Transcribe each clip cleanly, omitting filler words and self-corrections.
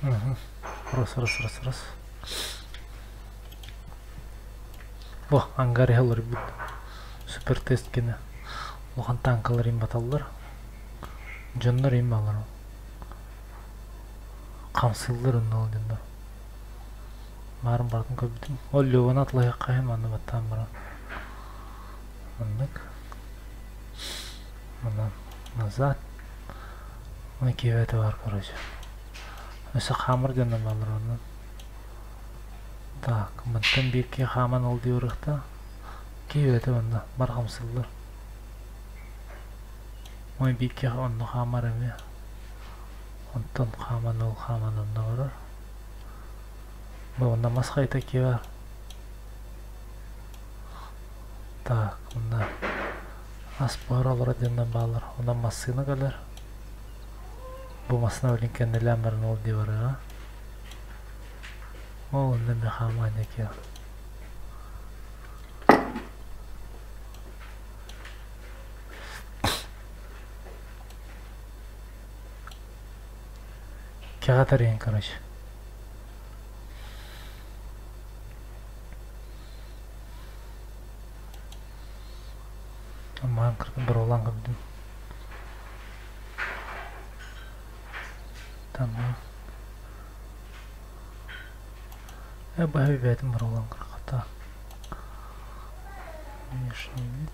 Раз, раз, раз, раз. Бу ангар иһэ олорбут супер тест гинэ улахан танкалар им баталлар. Дьоннор им алар. Хамсыыллар онно ол дьоннор. Баарын барытын көрбүтүм. Ол Леваны атлаһыахха манна баттаан баран. Маннык. Манан назад. Ой киэбэтэ бар короче. Өссө хаамар дьоннор бааллар онно. Так, мантан биир киһи хааман ол дии барыахтаах. Киэбэтэ онно бар хамсыыллар. Ой биир киһи онно хаамар эмиэ. Онтон хааман ол хааман онно барар. Бу онно мас хайта киэбэр. Так, онно ас буһара олорор дьоннор бааллар. Онон массыына кэлэр. Бу массыына билин кэннилээн баран ол дии барыаҕа. Ол онно эмиэ хаамаан диэки. Кэҕэ тарыйан короче. Маан кыргын боруолаан көрдүм. Тамам. Э баһы бээтин боруолаан кырхата. Внешний вид.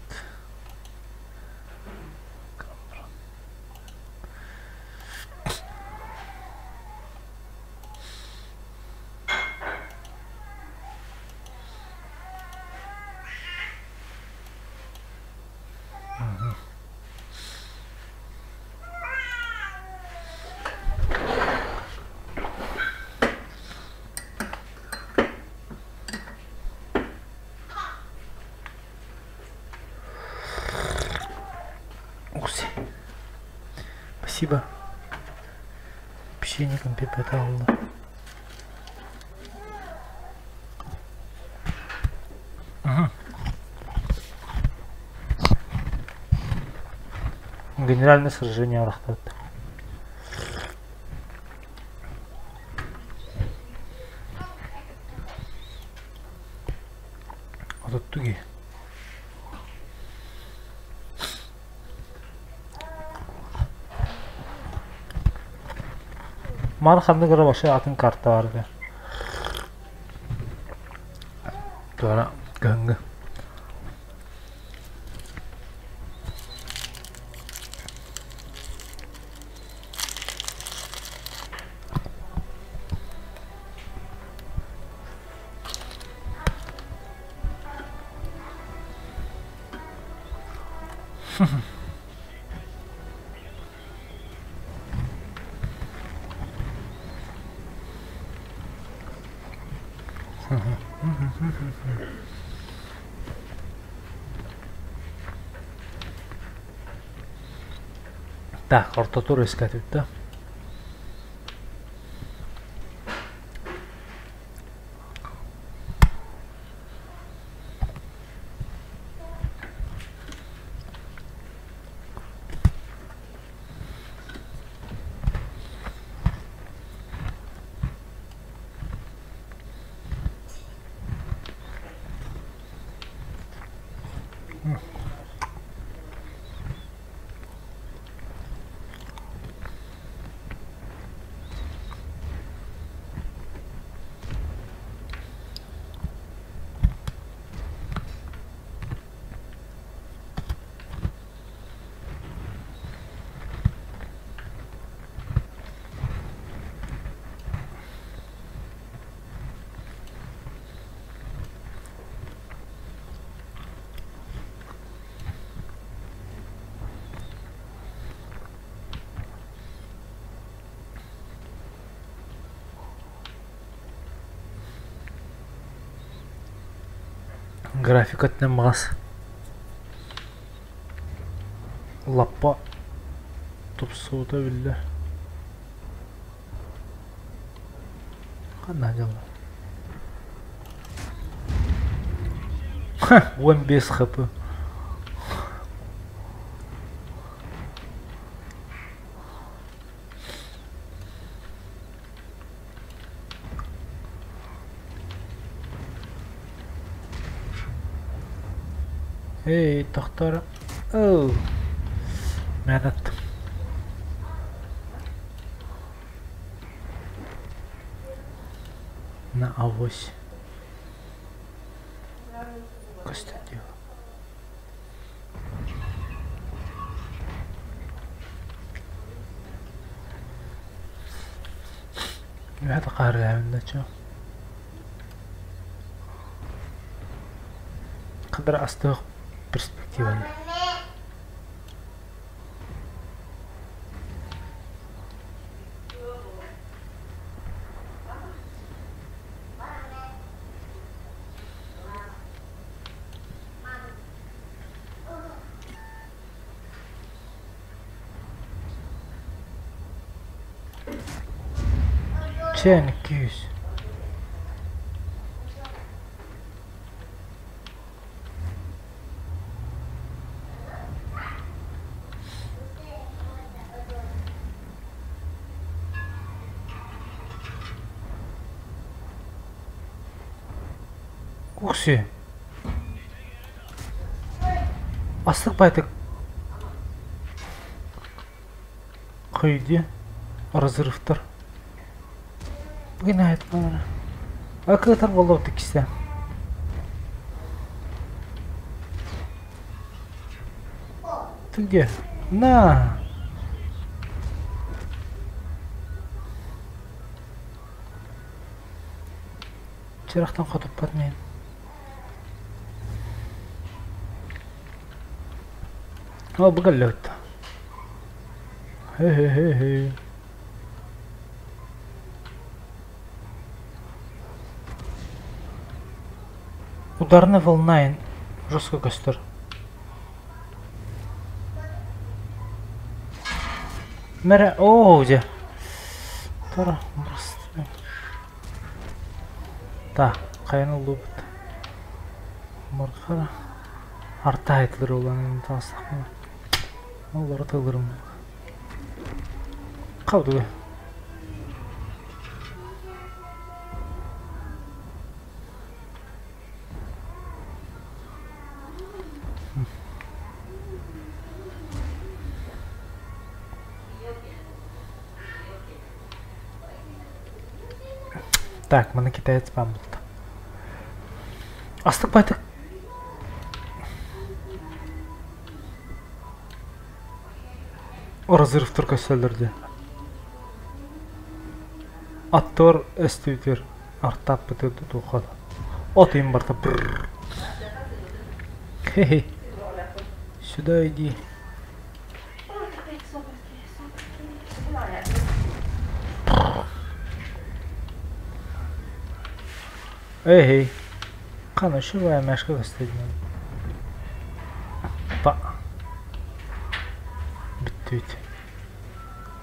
Укси. Спасибо. Печенье компьютер Генеральное сражение арахтат. Ототтуги. Маны ханнык эрэ вообще атын карта бар этэ. Туора кыһыҥҥы. Так, ортотур искать да? Графикатынан маас лаппа тупсубута биллэр. Ханна дьолло? 15 хп. Эй, тохтоор. Оу. Мэн аттым. На авось. Көстөн дии. Үһэ хаарыйаабын чо. Хадара астыах перспективаны. Чээн күүс. Укси. Астык байтык Хайди разрывтар. Бүгүн айтпалара. Акытар боллопту кисте. Ты где? На! Чырахтан хотуппат мен. О, бу кэллэбит. Хе-хе-хе-хе. Ударная волна жестко көстөр. Мэрэ, оо, дьэ. Тора, Так, хайан ыллыбыт. Морхара. Арта айтылыр улан таастахпына. Олары тылырым. Калды. Так, маны китаец баан буолта. Астык байтык разрывтар көстөллөр дии. Аттыгар эстүүтүгэр артааппыты тутуохха от ыйын барыта бррр. Хе-хе. Сюда иди. Эй, Қана шыбая мәшкі көстеді. Па. Бүттүт.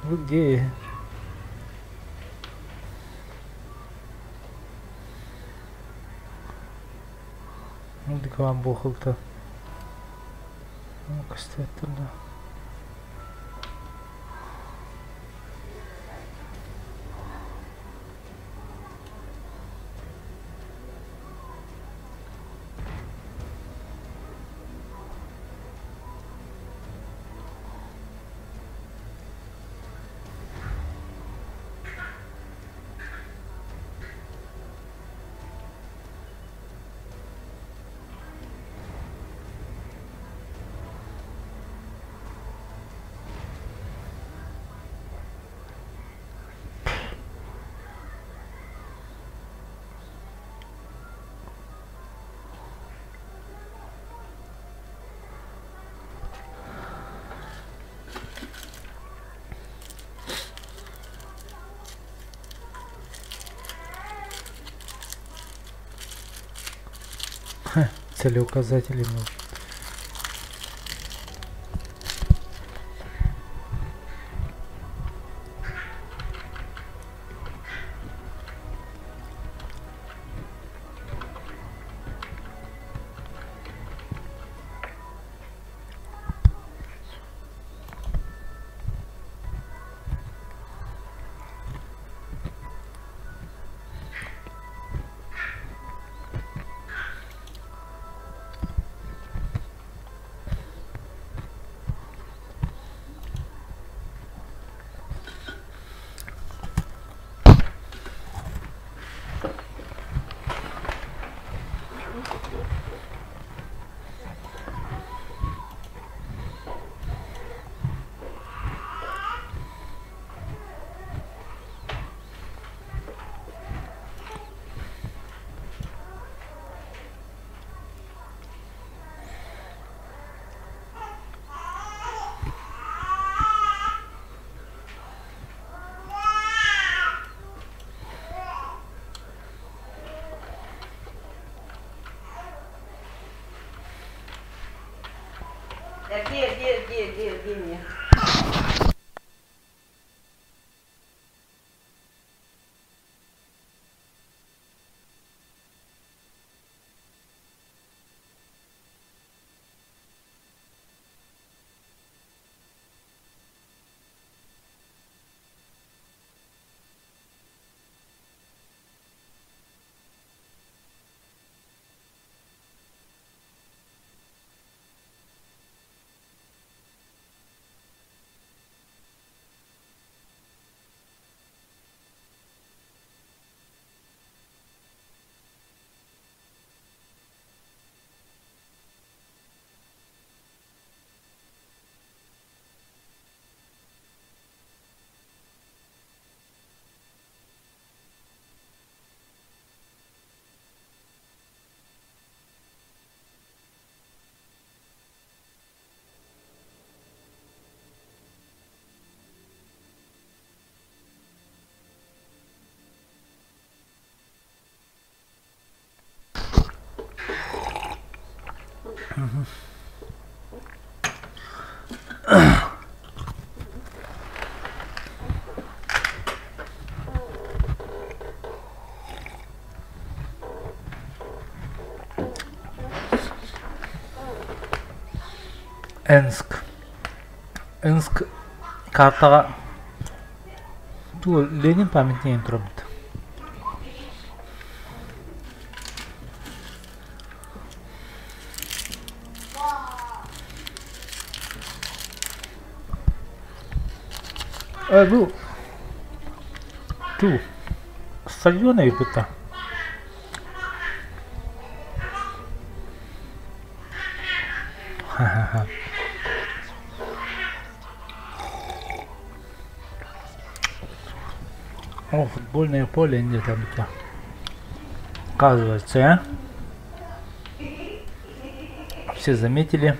Вы где? Ну, дикван бухылты. Ну, көстеді да. Целеуказатели нужны. Эргий, эргий, эргий, эргий, эргий эмиэ. Энск. Энск картаҕа туу Ленин памятнигын турабыт. Э, бу туу стадион эбит Ха-ха-ха. О, футбольное поле где-то Оказывается, а? Все заметили.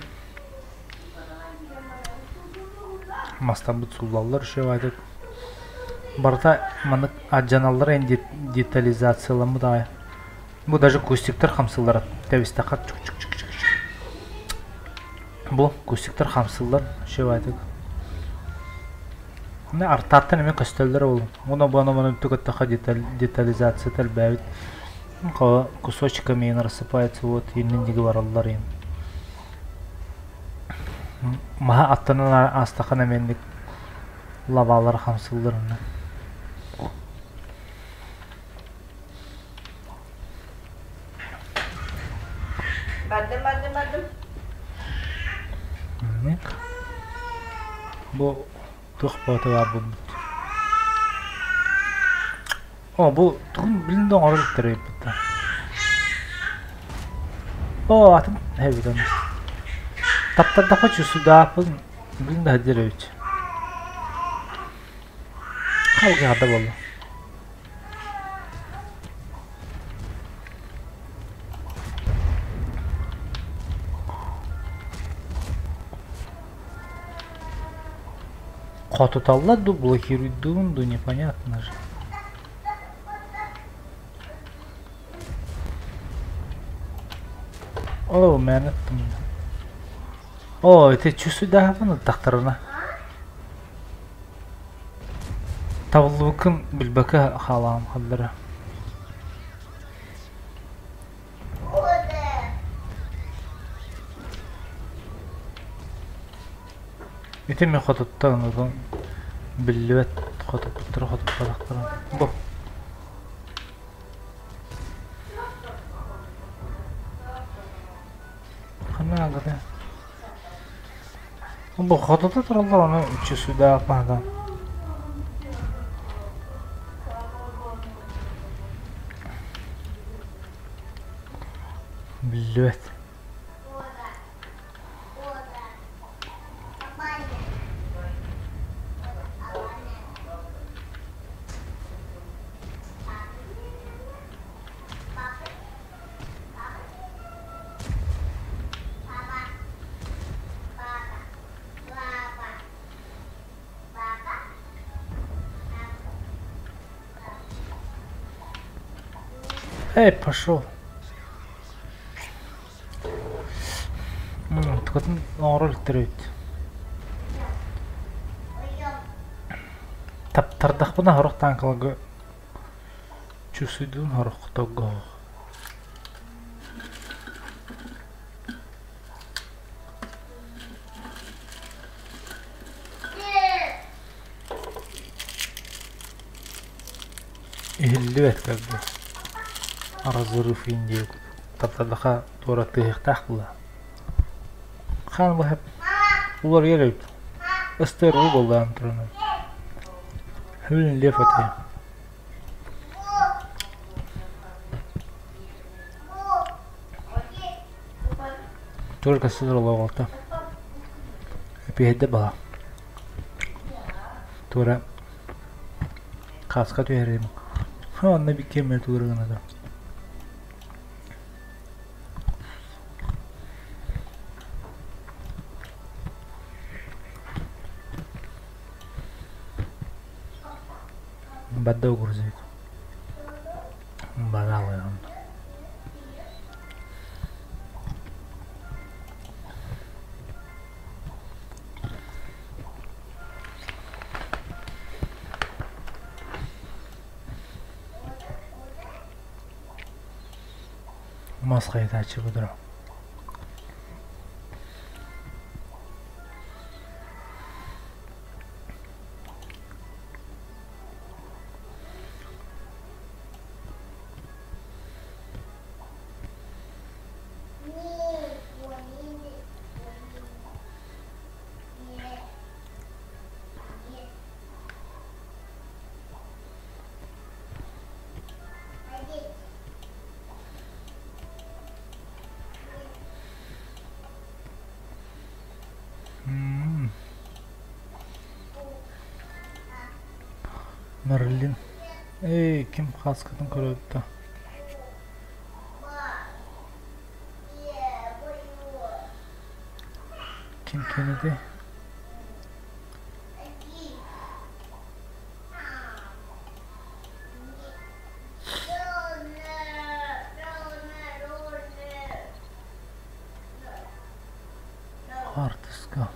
Мастаммыт сууллаллар үчүгэйдик. Барыта маннык алдьаналлара эн детализацияламмыт аҕай. Бу даже кустиктар хамсыыллара тэбистэххэ чук-чук-чук-чук. Бу кустиктар хамсыыллар үчүгэйдик. Аны артааттан эмиэ көстөллөр ол. Уна буона маны түгэттэххэ детализация элбээбит. Кусочками рассыпается вот иннин диги бараллар ин. Маһа аттанан аастаххына эмиэнник лабаалар хамсыыллар онно. Бардым, бардым, бардым. Маннык. Бу туох боото баар буолбут. О, бу тугун билин да оҥорор эбиттэр эбиппит О, атын эбит онно. Таптардахха чусудааппын билин да сылдьар эбит. Халҕаһарда буолла. Хотуталлар дуу, блокируйдуун дуу, непонятно же. О, мээнэ О, ити чувствуйдаһаппын ыттахтарына. Табыллыбыккын билбэккэ хаалаҕын халлара. Ити мин хотуттан онон биллибэт хотуппуттара хотуппатахтара. Бу. Ханна аҕата? Бу хотута тураллар ону чувствуйдаах баһадан. Биллибэт. Эй, пошел. Тукатын оҥоро иликтэр эбит. Таптардахпына сорох тааҥкаларга чувствуйдуун сорох тоггоһох. Иһиллибэт көрдө. Разрыв Индии тапталлаха туора тыаһыахтаах була. Хаан быһап уларыйар эбит. Ыстыар уу буоллаан туран. Хүлүн лев этэ. Только сызыр олоҕолто. Эпиһэдде бала. Туора Кааска түһэрим. Онно биккиэммэр тулур гына Бадда угрузует. Баралыам. Мас хайытааччы будура. Мерлин. Эй, ким хаскатын көрөбүт да. Ким кенеди? Хаартыска.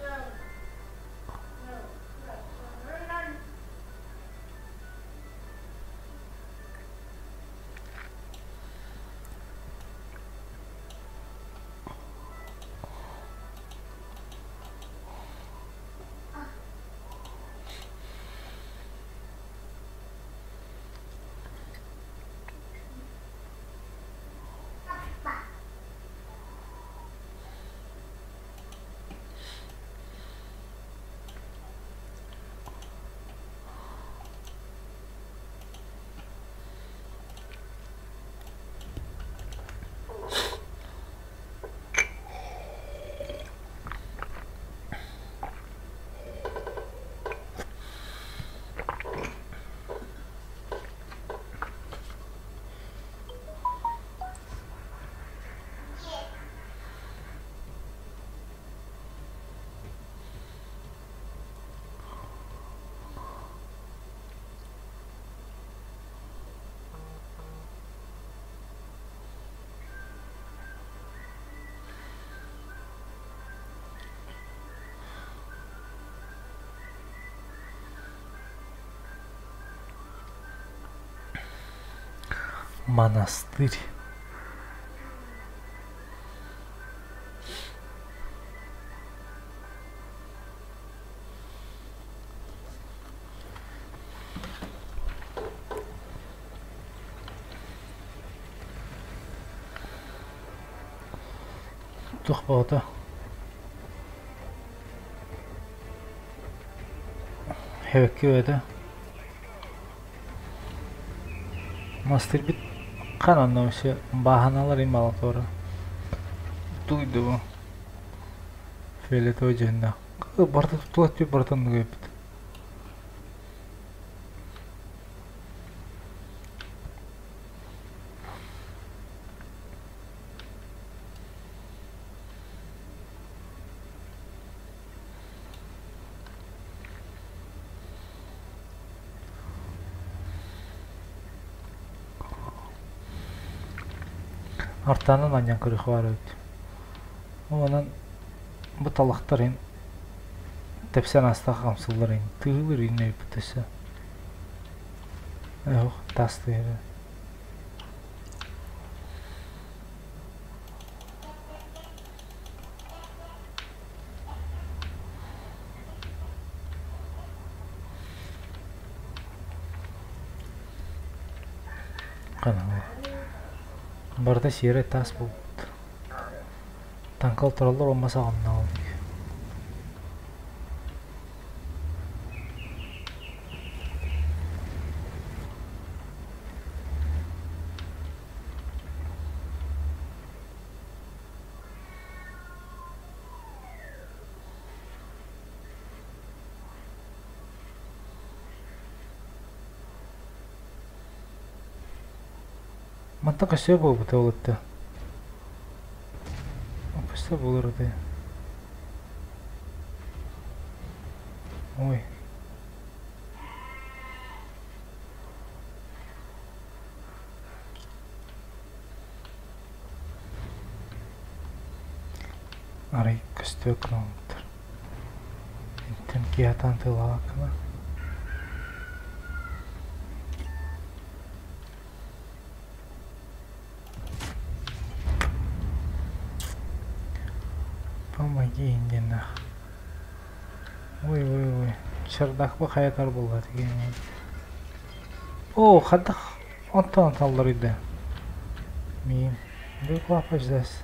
Монастырь. Туох баҕата Хэвэкки бэйэтэ Монастырьбыт ханан вообще бааһыналар ималатора туйду бу фиолетовый дьүһүннээх барыта тула өттү барыта оннук эбит Артаанан анньан көрүөх баар эбит. Онон Бу талахтар ин тэпсэн астаах хамсыыллар ин тыылыр ин өйбүт өссө. Ох, тас тыыра. Хана Барыта сиэрэй таас буолбут. Таҥкал тураллар уонна саҕаннаҕым. Мантан көстүө буолбута ол өттө. Көстө буолар этэ. Ой. Арай көстүө гына Интэн киһатаан тыалаабаккына. Помоги диэннээх. Ой ой ой чердакпа хайатар буолла тигэн. О, хайдах онтон талларыйда. Миин. Бу папа здесь.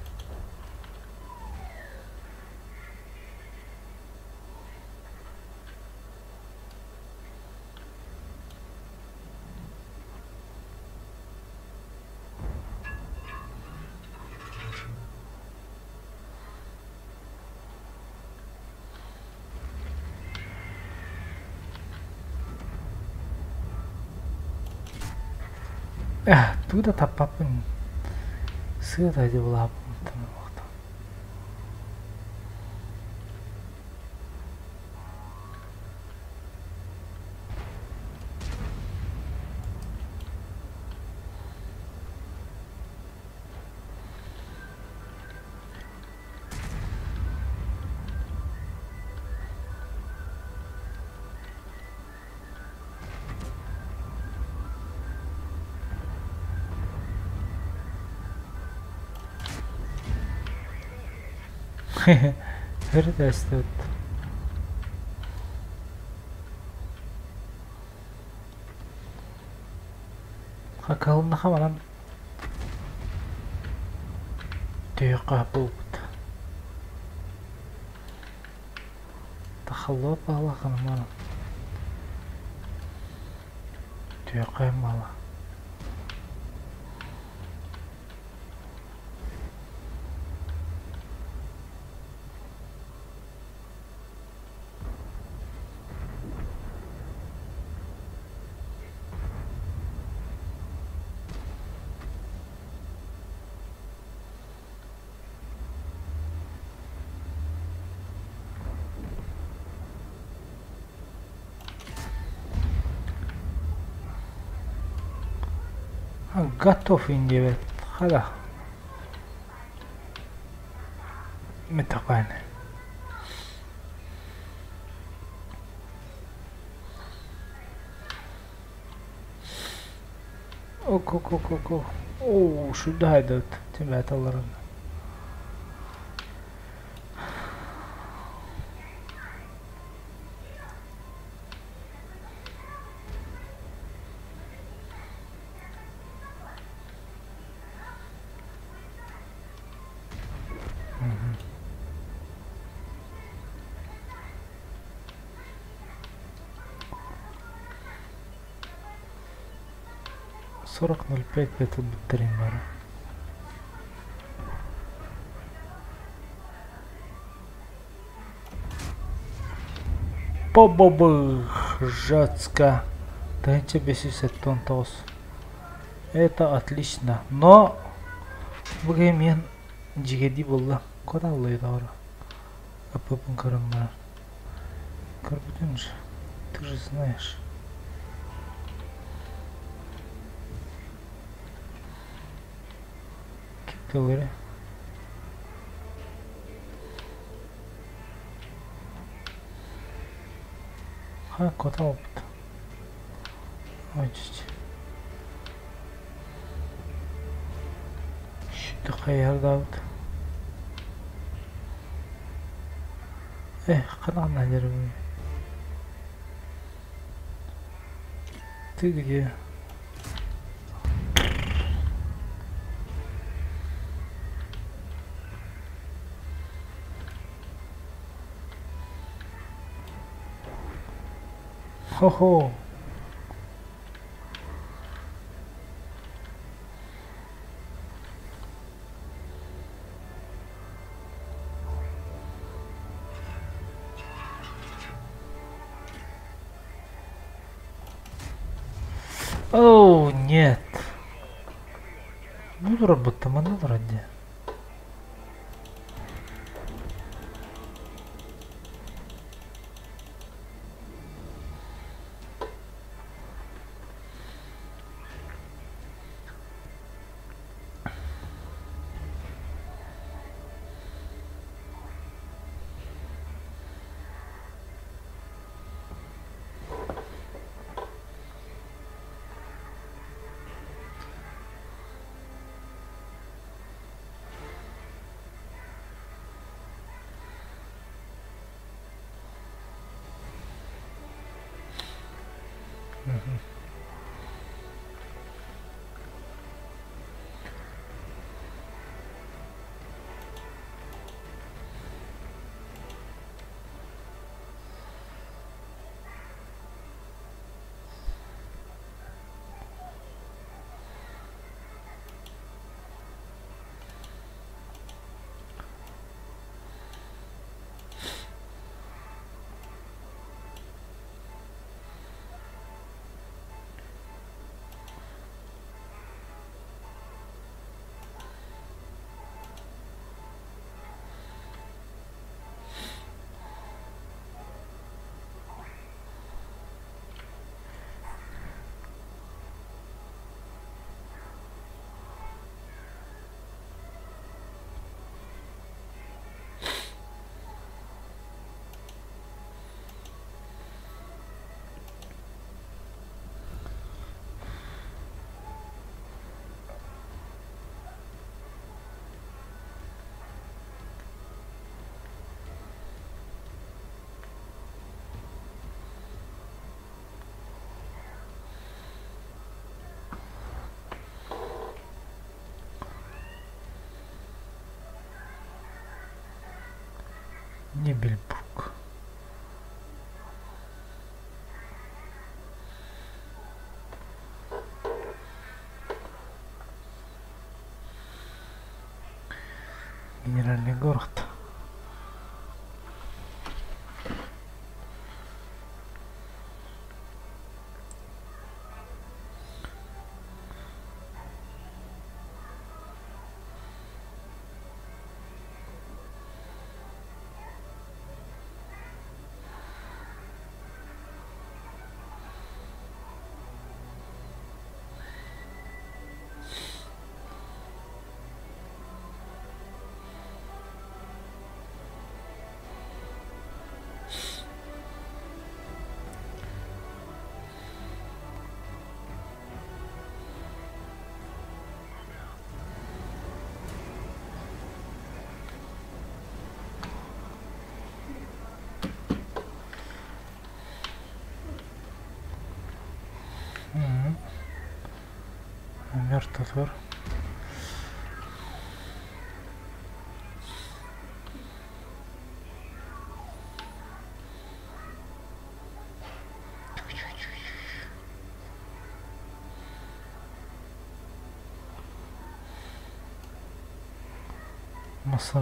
Тугу да таппаппын. Сыа да дьыбылааппын Өрүтээстибит. Хакалыннаха манан Түһүөххэ буолбут. Тахаллыбат баҕалаах гынан Түһүөххэ баҕалаах. Готов диэбэт хара Метапайны. Ок ок ок ок ок. Оо, шүрдэ Тимбэталларын. 40.05 бүттэрин бара. Бо-бо-бо, Тысяча 579. Это отлично. Но бу мен жигеди буолла. Кодаллый doğru. Аппын көрөн баран. Көрбүтүң же. Ты же знаешь. Киптелери. Ха, куоталбыт. Ой, хайыһардаабыт. Эх, ханна дьарыгый? Ты где? Хо-хо! Оу, нет. Буду работать, манна вроде. Нибельбург. Генеральный город. Мертвый. Масса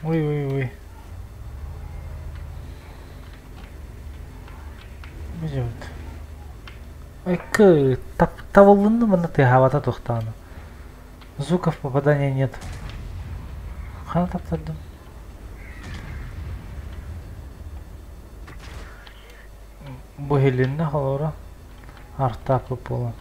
Ой ой ой. Бу Ой, табыллынны манна тыаһаабата туохтааны. Звуков попадания нет. Хана таптардым. Бу иһилиннэ холобура артааппыт буолан.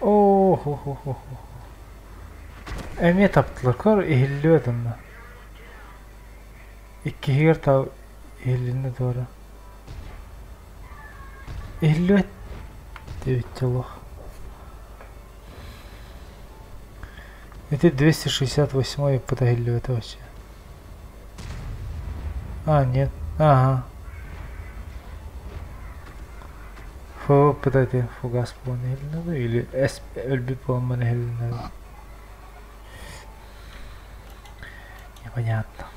Оо-хо-хо-хо-хо. Эмиэ таптылар көр иһиллибэт онно. Иккиһигэр та иһиллиннэ туора. Иһиллибэт диэбиччэ олох. Ити 268 ыппыта иһиллибэтэ вообще. А, нет. Ага. Фу, пытайте фугас буолан иһилиннэ или эс өлбүт буолан иһилиннэ Непонятно.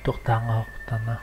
Туохтааҥҥа оһохтоно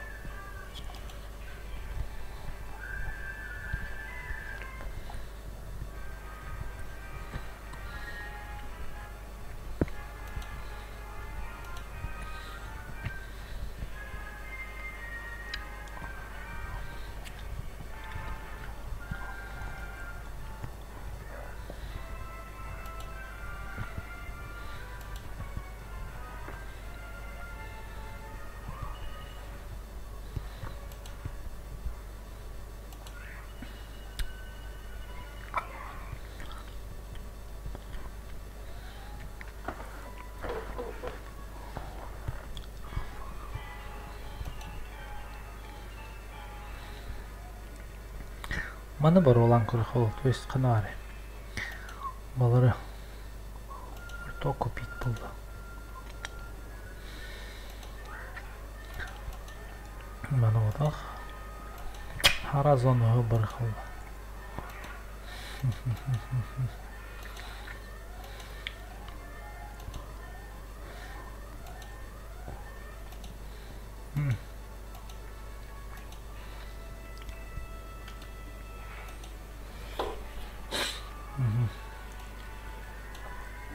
Маны боруолаан көрөхө то есть ханааре балары то купить булла. Маны отах хара зонаҕа барыхалла.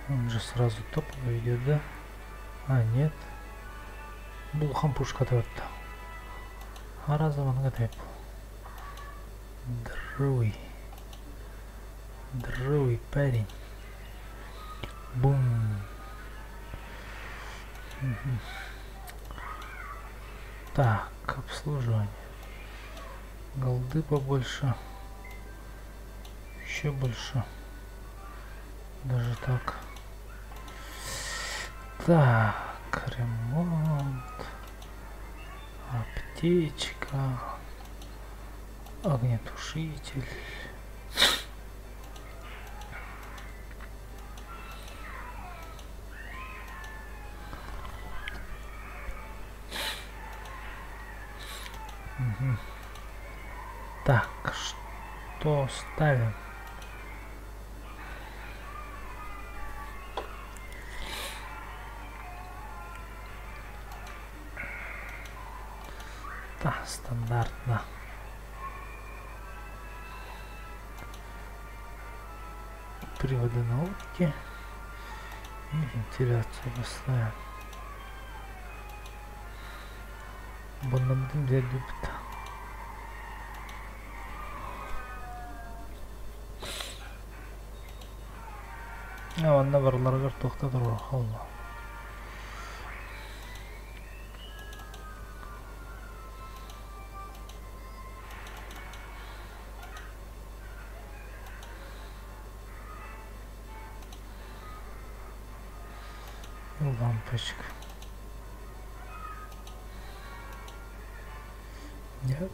Он же сразу топовый идет, да? А, нет. Булхан пушка төртті. Араза деп. Здоровый. Здоровый парень. Бум. Так, обслуживание. Голды побольше. Еще больше. Даже так. Так, ремонт. Аптечка. Огнетушитель. Угу. Так, что ставим? Да, стандартно. Приводы на лодке и вентиляцию поставим. Бұнымдың любит. Онно барыларыгар туохта туруохха Лампочка. Нет.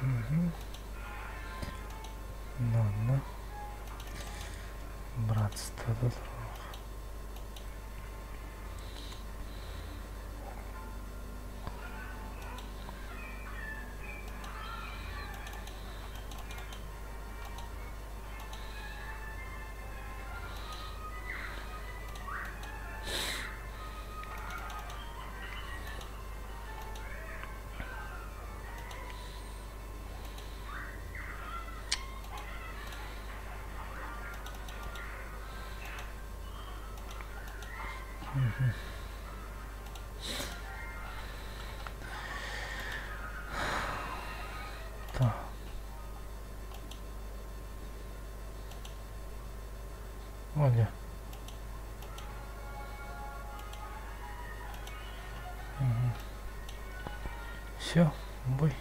Угу. Ладно. Братство дорог. Так. Оля. Все, бой.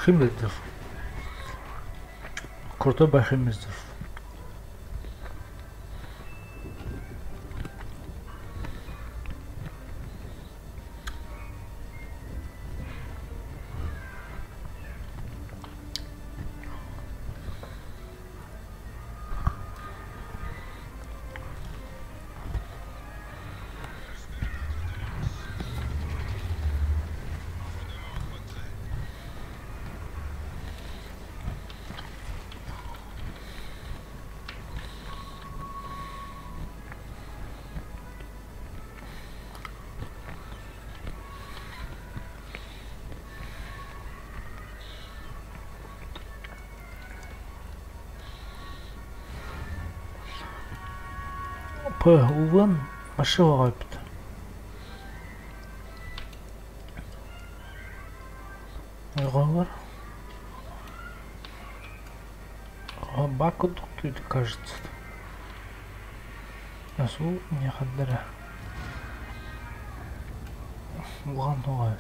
Химмельдорф. Крутой бай Химмельдорф. П. Увын машина ойпт. Ойҕоҥор бак курдук кажется. Насу не хаддара. Улахан тоҕо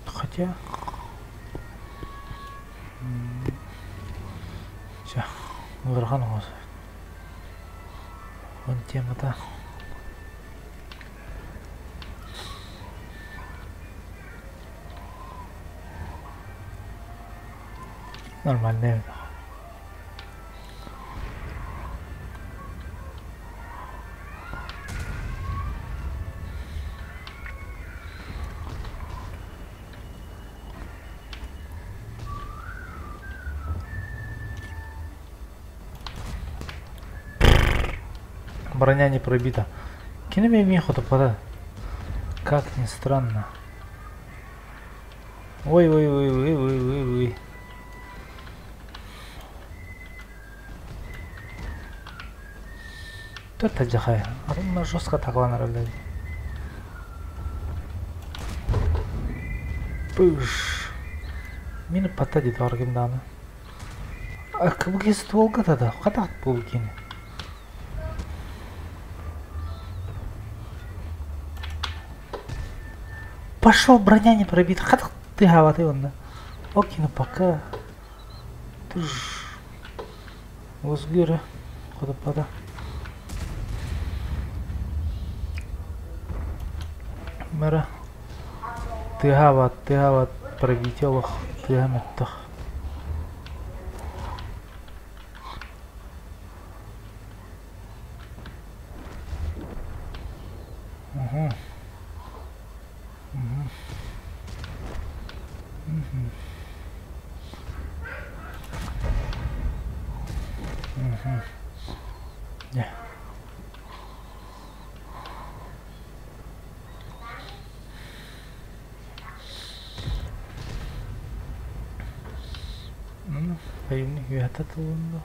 Хотя... Чэ, ыарахан оҕус. Вон темата. Нормальная. Броня не пробита. Кинеми миху-то пода. Как ни странно. Ой-ой-ой-ой-ой-ой-ой. Тут алдьархай. Атын жестко атакланар блядь. Пыш. Мин пата дии баҕар даҕаны. Бу стволга да хатаат буолу кини. Пошел, броня не пробита. Хатах ты хаваты онно. Окей, ну пока. Ты ж. Возгыра. Ходопада. Мэра. Тыһаабат, тыһаабат, пробитие олох тыаһа мөлтөх. Угу. Угу. Угу. Угу. Кини үөһэ тылын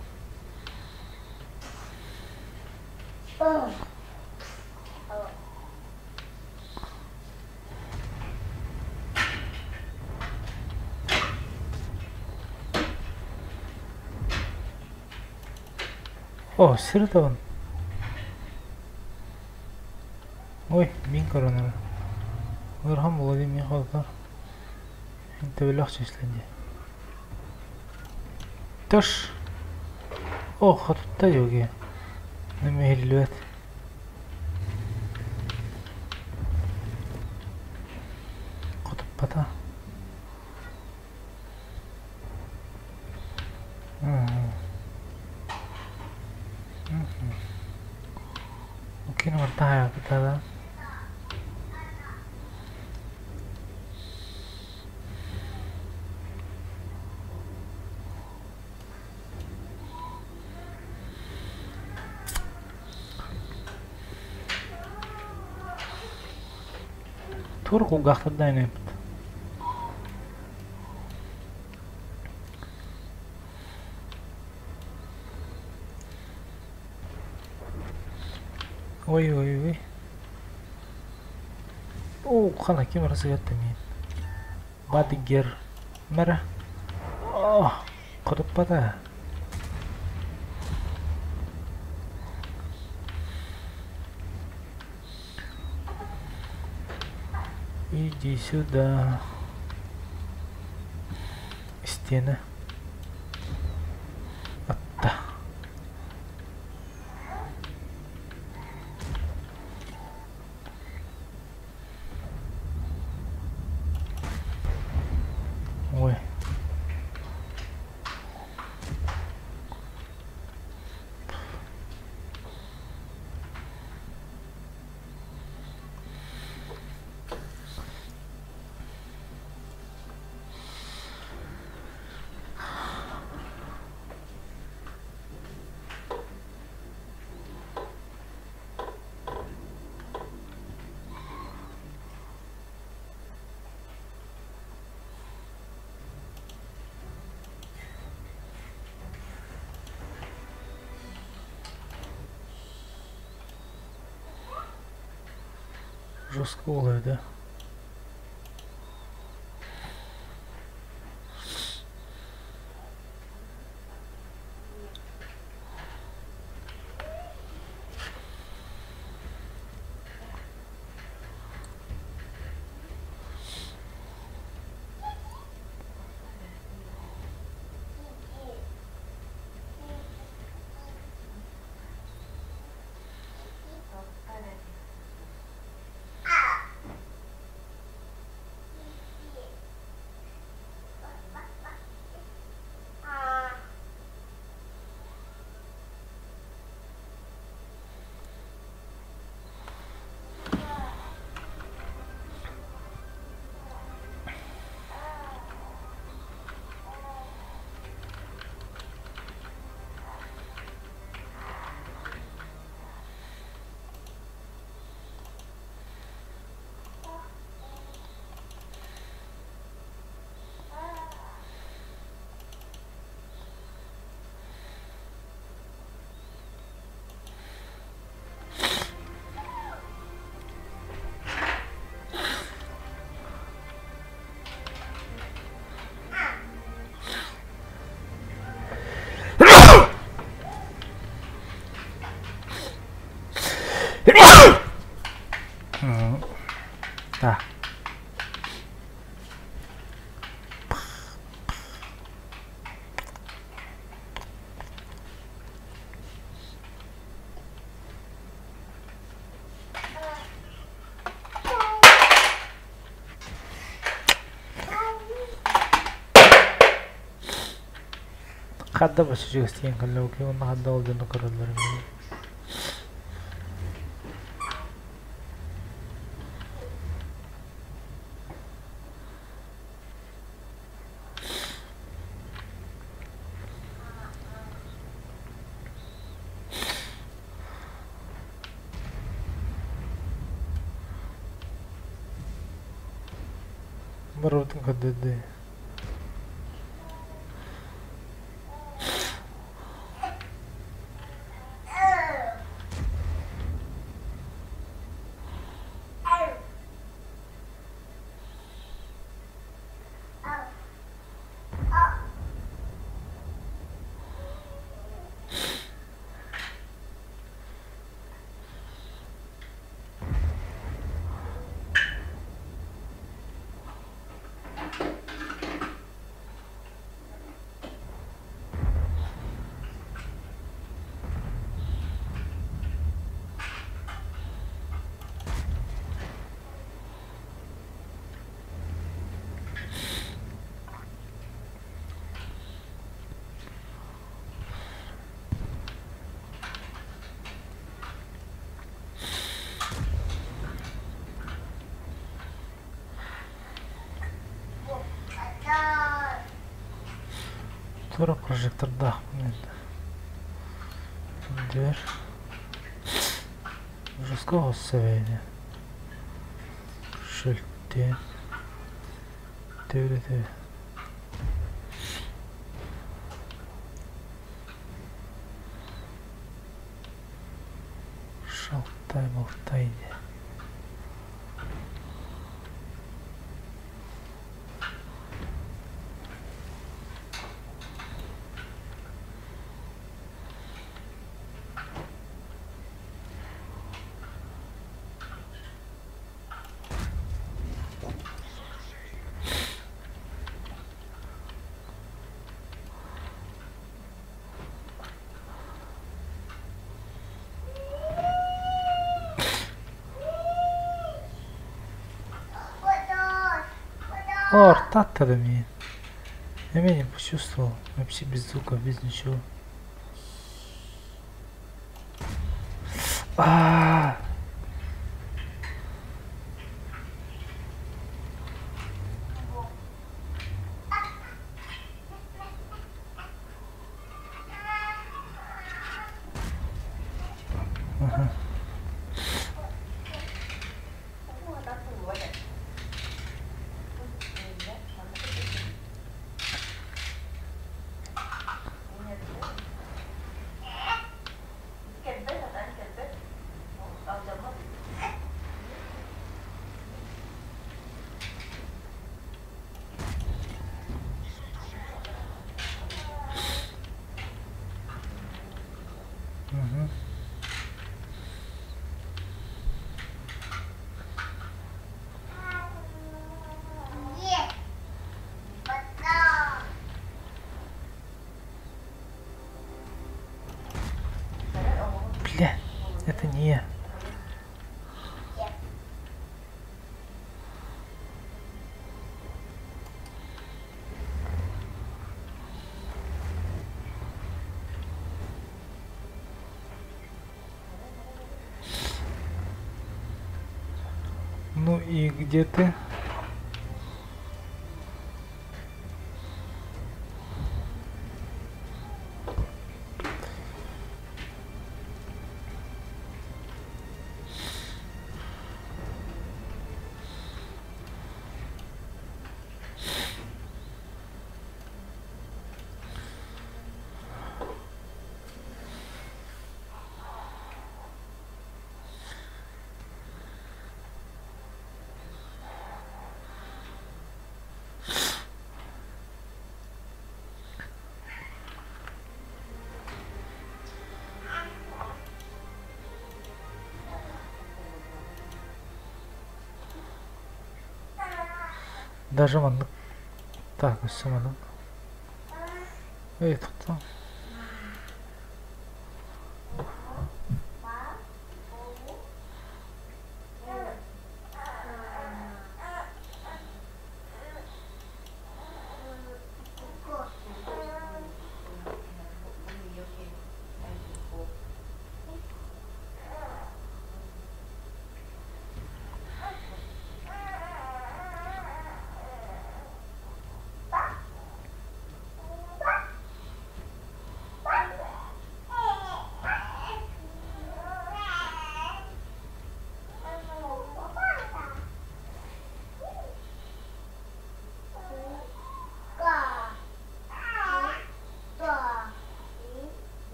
О, сир табын. Ой, мин көрөн эрэ. Ыархан буолуо дии мин холотор. Төбөлөөх числэ дии. Тыш! О, хотутта йоги. Неме иһиллибэт. Хотуппата. Mungkin mentah ya kita lah. Тур кулгаахтарда инэппит. Ой ой ой. Оо, хана ким арасыгатта мин. Бадыгер. Мэра. О, хотуппата. Иди сюда. Стена. Атта. Ой. Жестко да? Да. Хадда бачча кэллэки уонна хадда ол дьону көрөллөр Барыбытын көрдөрдө. Тура прожектордаахпын Дверь. Жестко оссэбэйди. Шөлтен. Төбө Шалтай-болтай. О, арта мне. Я меня не почувствовал. Вообще без звука, без ничего. А, -а, -а. Ага. Угу. Бля, это не я. Ну и где ты? Даже маннык так өссө маннык Эй, тохтоо.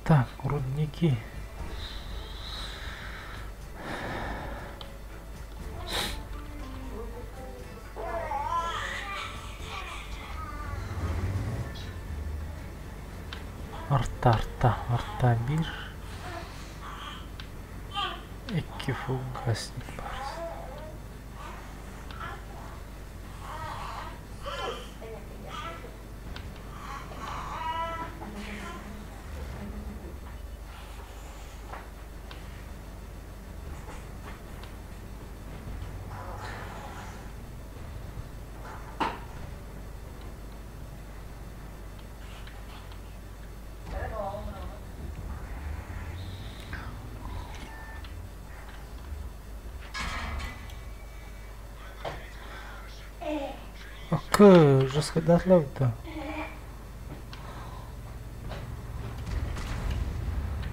Так, рудники. Арта, арта, арта бир. Икки фугасник баар. Кы, жескайдаатылар да.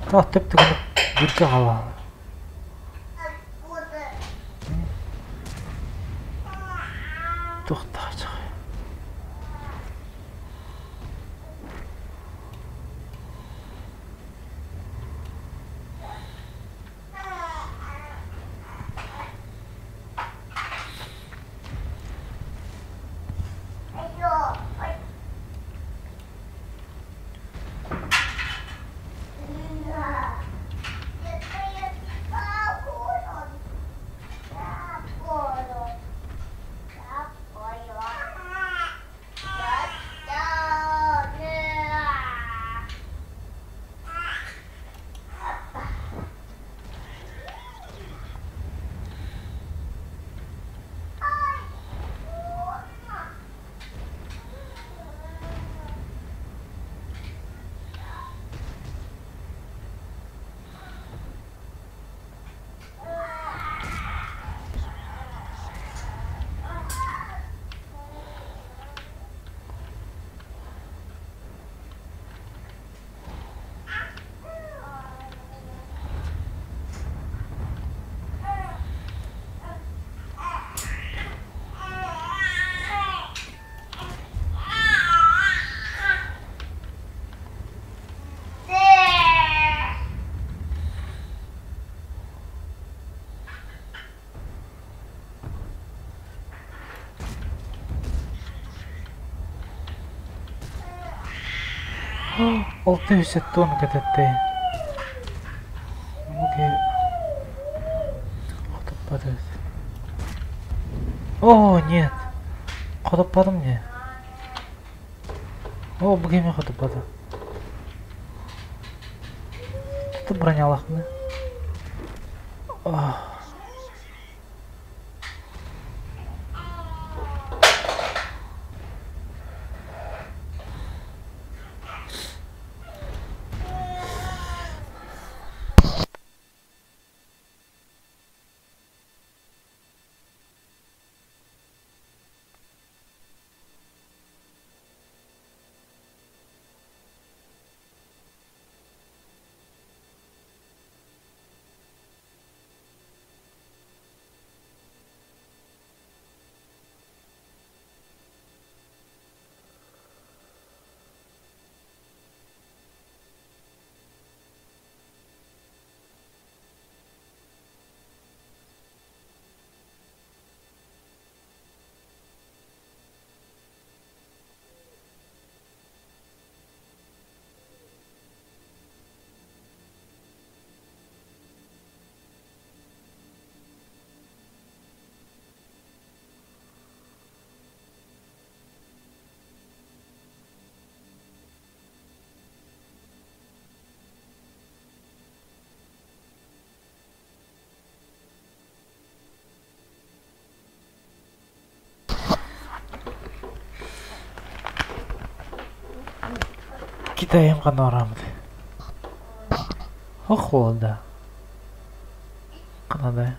Таах төп-түгэнэ бииргэ хаалаалар. Туохтаах чаҕай. Ол түһүсэттон кэтэттэ. Окей. Хотоппат О, нет. Хотоппатым мне. О, бу кеме хотоппата. Тут бронялахны. Китайым канарамды. Охолда. Канада.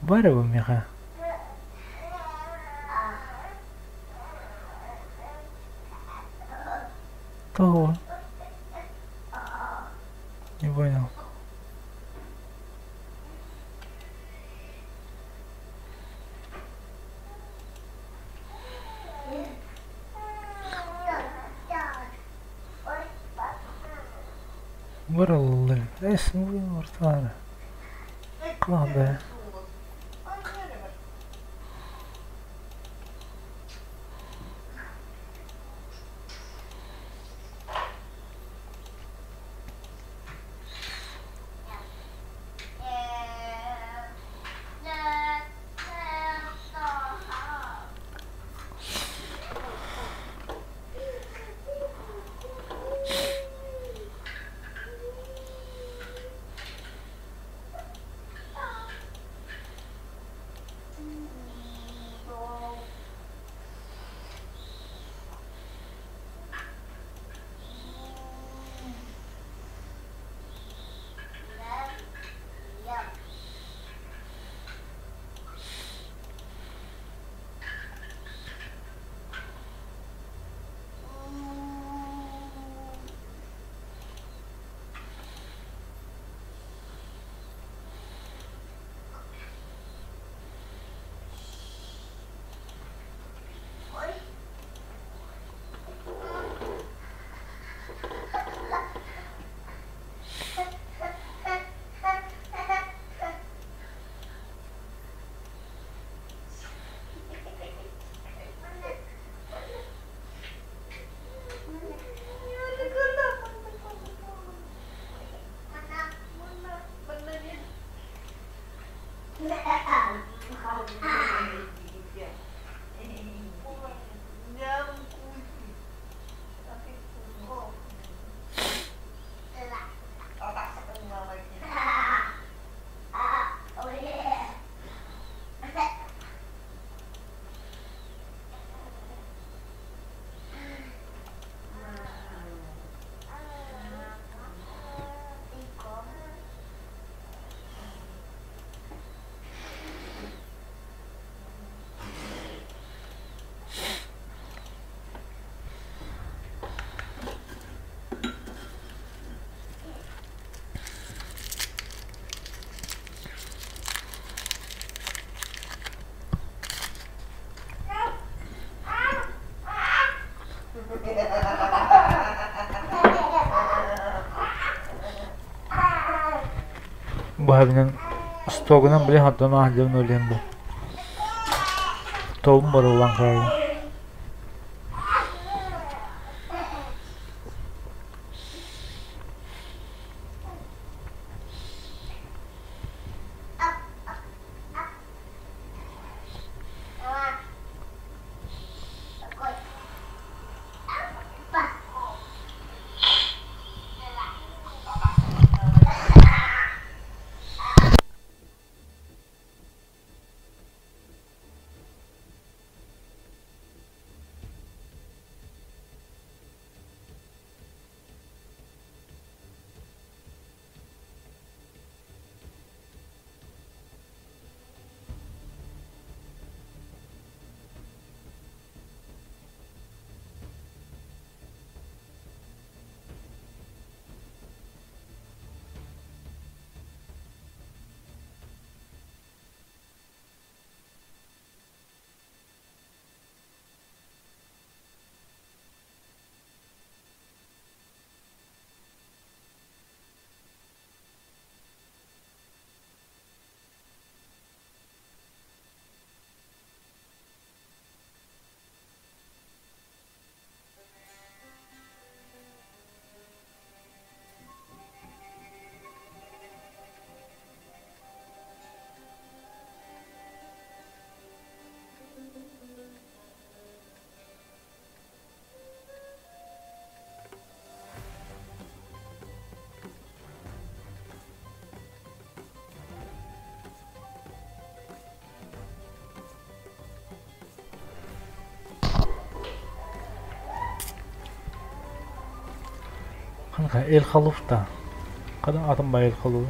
Бары бу миха. Того. Не понял. Вырылды. Эсмуин ортары. Кладе. Бу стогунан билин хотон аһдьан өлүөн бу. Тобум барыллан хаалла. Эл халуфта. Kadın adım bay el halu.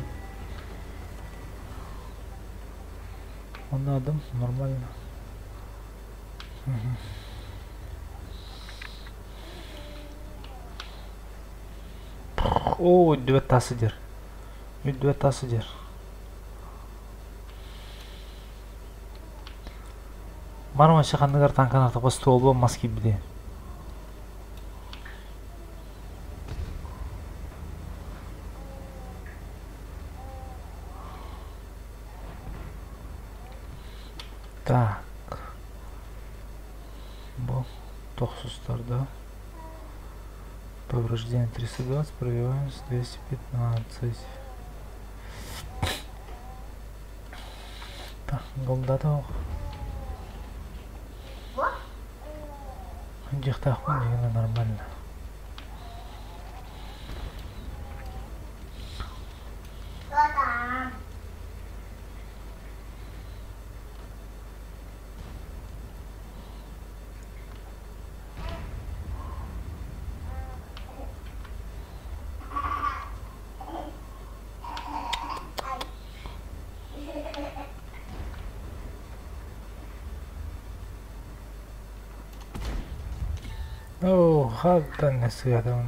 Onun adım normal. О, үдүбэт тасыдыр. Үдүбэт тасыдыр. Барма шахандыгар танкан артықпа столба маски биде. Так. Бу тохсустарда. Повреждение 320, пробиваемся 215. Так, голдаток. Дихтахман нормально. О, хаттан не сыядым.